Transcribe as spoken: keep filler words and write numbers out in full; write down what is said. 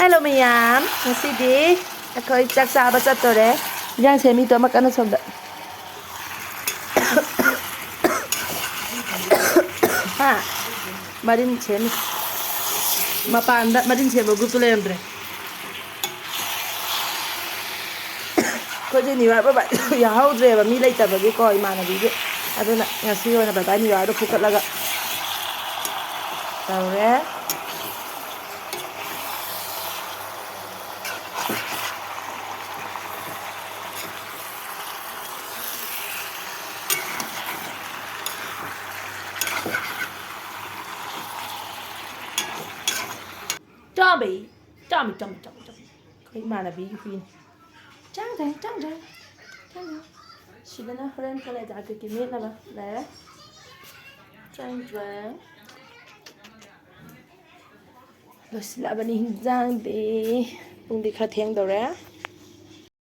Hello ꯃꯌꯥꯝ, ꯉꯁꯤꯗꯤ ꯑꯩꯈꯣꯏ ꯆꯥꯛ ꯆꯥꯕ ꯆꯠꯇꯣꯔꯦ꯫ ꯏꯟꯖꯥꯡ ꯁꯦꯝꯃꯤꯗꯣ ꯑꯃ ꯀꯟꯅ ꯁꯣꯝꯗ꯫ ꯍꯥ? ꯃꯔꯤꯟ ꯁꯦꯝꯃꯤ꯫ ꯃꯄꯥꯟꯗ ꯃꯔꯤꯟ ꯁꯦꯝꯕ ꯒ꯭ꯔꯨꯞꯇꯨ ꯂꯩꯔꯝꯗ꯭ꯔꯦ꯫ ꯑꯩꯈꯣꯏꯁꯦ ꯅꯤꯌꯨ ꯌꯥꯔ ꯕꯕꯥ ꯌꯥꯍꯧꯗ꯭ꯔꯦꯕ, ꯃꯤ ꯂꯩꯇꯕꯒꯤꯀꯣ, ꯏꯃꯥꯟꯅꯕꯤꯒꯤ꯫ ꯑꯗꯨꯅ ꯉꯁꯤ ꯑꯣꯏꯅ ꯕꯕꯥ ꯅꯤꯌꯨ ꯌꯥꯔꯗꯣ ꯐꯨꯀꯠꯂꯒ ꯇꯧꯔꯦ꯫ ꯆꯥꯕꯩ, ꯆꯥꯃꯤ, ꯆꯥꯃꯤ, ꯆꯥꯃꯤ, ꯆꯥꯃꯤ꯫ ꯑꯩꯈꯣꯏ ꯏꯃꯥꯟꯅꯕꯤꯒꯤ ꯍꯨꯏꯅꯤ꯫ ꯆꯪꯗ꯭ꯔꯦ, ꯆꯪꯗ꯭ꯔꯦ, ꯆꯪꯗ꯭ꯔꯦ꯫ ꯁꯤꯗꯅ ꯍꯣꯔꯦꯟ ꯀꯥꯂꯦꯖꯥ ꯀꯩꯀꯩ ꯃꯦꯠꯅꯕ ꯂꯩꯔꯦ꯫ ꯆꯪꯗ꯭ꯔꯦ꯫ ꯂꯣꯏꯁꯤꯜꯂꯛꯑꯕꯅꯤ ꯍꯤꯟꯖꯥꯡꯗꯤ꯫ ꯄꯨꯡꯗꯤ ꯈꯔ ꯊꯦꯡꯗꯧꯔꯦ꯫